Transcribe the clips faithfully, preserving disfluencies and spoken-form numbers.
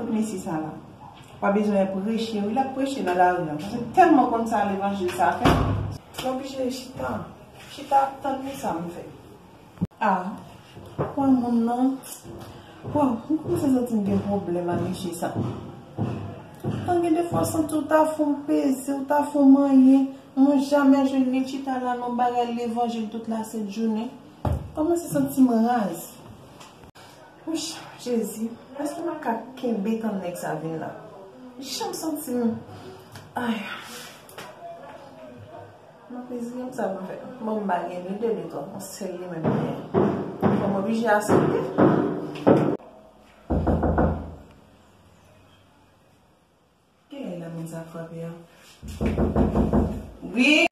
Mesye sa la. Pa bezwen preche, wi, l ap preche nan lari an. Paske tèlman konn sa levanjil sa fè. L oblije chita. Chita ap tann li sa m fè. Ah, pwen moun nan. Waw, m kòmanse santi m gen pwoblèm ak mesye sa. Tan gen defwa w santi w ta fè yon peze, w ta fè yon manyen. Mwen jamè jwenn li chita la nan bagay levanjil tout lasent jounen. Kòmanse santi m raz. Wouch, Jezi, èske m ap ka kenbe tann nèg sa vin la? Jan m santi m. Ay. M ap mezire m sa pou m fè. Bon, m pa gen ni de ni twa, yon sèl li menm m gen. Fò m oblije aksepte. Kilè la moun sa frape a? Wi.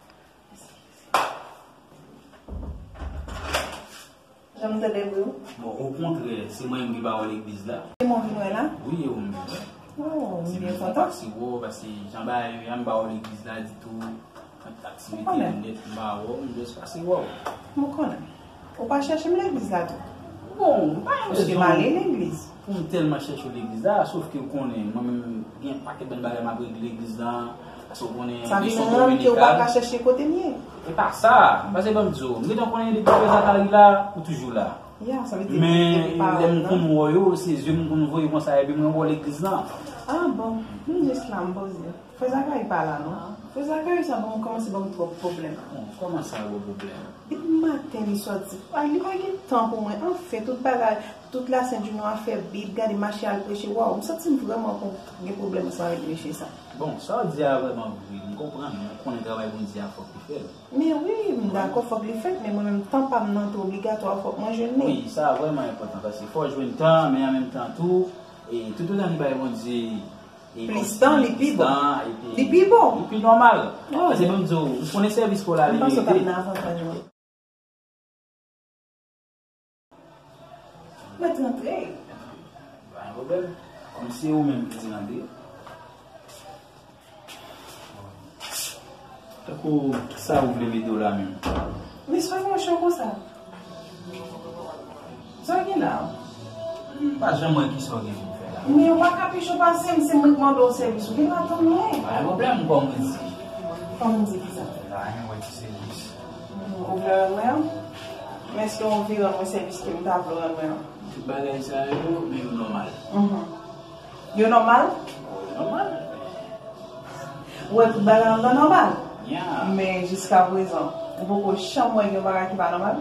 Jan m tande bri w. Bon, okontrè, se mwen menm ki pa wè legliz la. Se mwen vin wè la? Wi, e ou menm. Oh, m byen kontan. Se mwen ki pase wè w, paske jan bagay yo ye a, m pa wè legliz la ditou. Aktivite yo nèt, m pa wè w, m jis pase wè w. M konnen. Ou pa chèche m legliz la tou? Bon, m pa gen rezon pou m tèlman chèche w legliz la, sof ke w konnen, mwen menm, gen pakèt bann bagay m ap regle legliz la, paske w konnen, sa vin rann ke w pa ka chèche kote m ye. E pa sa, paske ban m di w, m gentan konnen depi frè Zakari la, ou toujou la. Men, lè m konn wè yo, se zye m konn voye konsa, epi mwen wè w legliz la. Ah bon, m jis la, m poze. Frè Zakari pa la non. Frè Zakari sa bon, kòmanse ban m twòp pwoblèm. Bon, kòman sa gwo pwoblèm? Depi maten li sòti, pa, li pa gen tan pou mwen. Anfen, tout bagay, tout lasent jounen w ap fè Bib, gade mache al preche. Waw, m santi m vrèman kon-, gen pwoblèm ansanm avèk mesye sa. Bon, sa w di a vrèman vre. M konprann, mwen konnen travay Bondye a fòk li fè l. Men wi, m dakò fòk li fèt, men mwen menm tan pa m nan tou obligatwa, fòk mwen jwenn li. Wi, sa vrèman enpòtan, paske fò w jwenn tan, men an menm tan tou, e toutotan li bay Bondye E plis tan, li pi bon. Li pi bon. Li pi nòmal. Paske ban m di w, m konnen sèvis pa w la, li merite. M panse w t ap nan avantaj mwen. Mèt rantre. Pa gen pwoblèm. Kòm se ou menm ki di rantre. Tankou sa ou vle mete w la menm. Men sa gen yon cho konsa. Sa w gen la? M pa janm wè kisa w gen pou w fè la. Men ou pa ka pi cho pase m, se mwen k mande w sèvis, ou gen dwa tann mwen. Pa gen pwoblèm, kòm ou di. Kòm m di kisa? La, anyen wè ti sèvis. Ou vle rann mwen an? Men èske w anvi rann mwen sèvis ke m ta vle w rann mwen an? Tout bagay sa yo, men yo nòmal. Yo nòmal? Yo nòmal. Ou wè tout bagay anndan nòmal? Men jiskaprezan, ou poko janm wè gen yon bagay ki pa nòmal?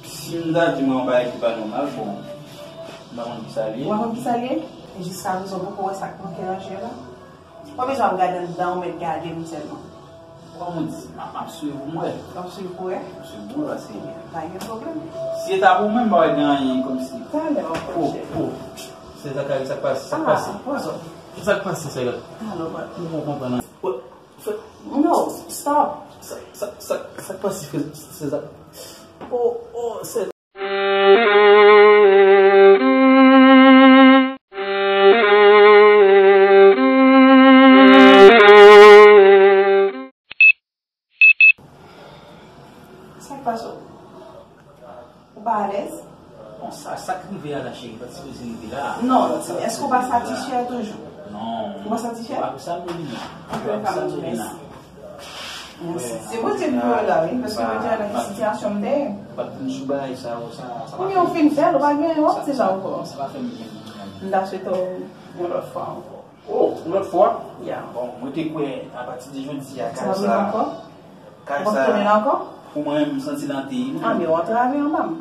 Si m ta di w yon bagay ki pa nòmal, bon, m pa konn kisa l ye. Ou pa konn kisa l ye? E jiskaprezan, ou poko wè sa k manke nan je la? Pa bezwen ap gade anndan, ou mèt gade m sèlman. Kòm ou di, m ap, m ap swiv ou m wè. W ap swiv pou wè? M ap swiv pou wè, paske pa gen pwoblèm. Si e ta pou mwen, m pa wè gen anyen kòmsi. Talè w ap konn chèche. Oh, oh. Sè Zakari, sa k pase? Sa k pase? Ah, poze w. Sa k pase, sè Zakari? Talè w ap. M poko konprann anyen. Wè, fè. No, stop. Sa, sa, sa, sa k pase, sè Zakari? Oh, oh, sè. Sa k pase w? Ou pa alèz? Bon, sa, sa k rive a la, cheri, pa t sipoze rive la. Non, èske w pa satisfè toujou? Non. Ou pa satisfè? Ou pa pou sa m vini la. Anfen, pa pou sa m vini la. Mèsi. Se Bondye ki voye w la, wi, paske Bondye wè nan ki sitiyasyon m te ye. Pa t konn sou bagay sa yo, sa, sa pa fè m. Kounye a w fin fè l, ou pa gen yon ti jan ankò. Sa pa fè m byen. M ta swete w yon lòt fwa ankò. Oh, yon lòt fwa? Ya. Bon, mwen te kwè, apati de jodi a, kay sa, kay sa, pou mwen, m santi l an teyim. Ah, men w antrave anba m.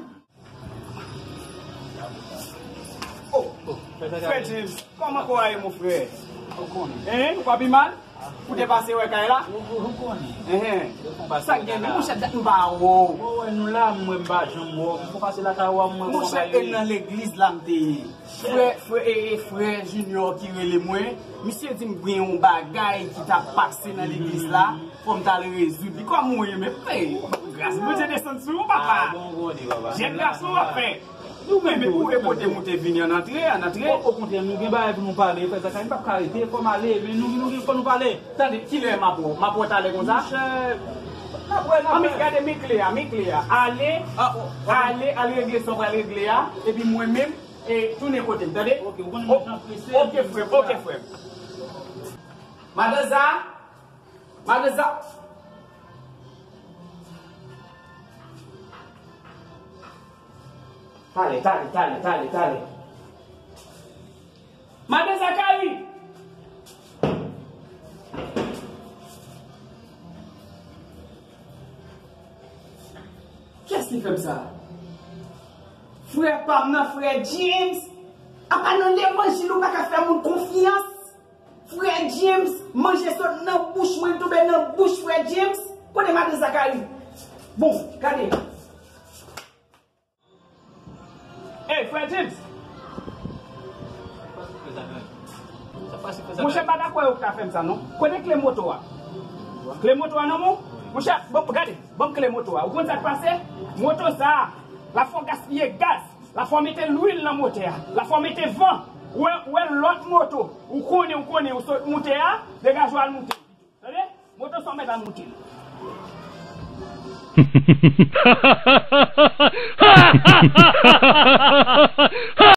Oh, oh, Frè James, kòman kò a ye, mon frè? Ou konnen. Hein, ou pa pi mal? Ou te pase wè kay la? Ou, ou, ou konnen. Hein. Sa k gen, men monchè, dat m pa wè w. Ou wè nou la, mwen m pa janm wè w. M fò pase lakay ou a, mwen. Monchè, e nan legliz la m te ye. Frè, frè, e, e, frè Junior ki rele mwen. Misye di m gen yon bagay ki t ap pase nan legliz la. Fò m t al rezoud li. Kòman w ye menm? Ey, gras Bondye desann sou ou, papa. Ah, bon, bon, di, papa. Jèn gason w ap fè. Nou menm, men ou e kote m ou te vini an antre, an antre. O, okontrè, nou gen bagay pou nou pale, frè Zakari, m p ap ka rete, fò m ale, men nou, nou gen fò nou pale. Tande, kilè m ap wè w? M ap wè w talè konsa? Monchè, n ap wè, n ap wè. Anben, gade, men kle a, men kle a. Ale, ale, al regle sa w pral regle a, epi mwen menm, E tounen kote m, tande? Ok, ou konnen mwen jan prese. Ok, frè m, ok, frè m. Madan Za, madan Za. Talè, talè, talè, talè, talè. Madan Zakari! Kiyès ki fè m sa? Frè pa m nan, frè James. Apa nan levanjil ou pa ka fè moun konfyans? Frè James, manje sot nan bouch mwen, l tonbe nan bouch frè James. Kote madan Zakari? Bon, gade. Ey, frè James! Monchè, m pa dakò yo k ta fè m sa, non. Kote kle moto a? Kle moto a nan men w? Monchè, bon, gade, ban m kle moto a. Ou konn sa k pase? Moto sa a, l ap fè w gaspiye gaz. L ap fè w mete lwil nan motè a. L ap fè w mete van. Ou wè, ou wè lòt moto. Ou konnen, ou konnen, ou sot moute a, degaje w al moute. Tande? Moto sa w mèt al moute l.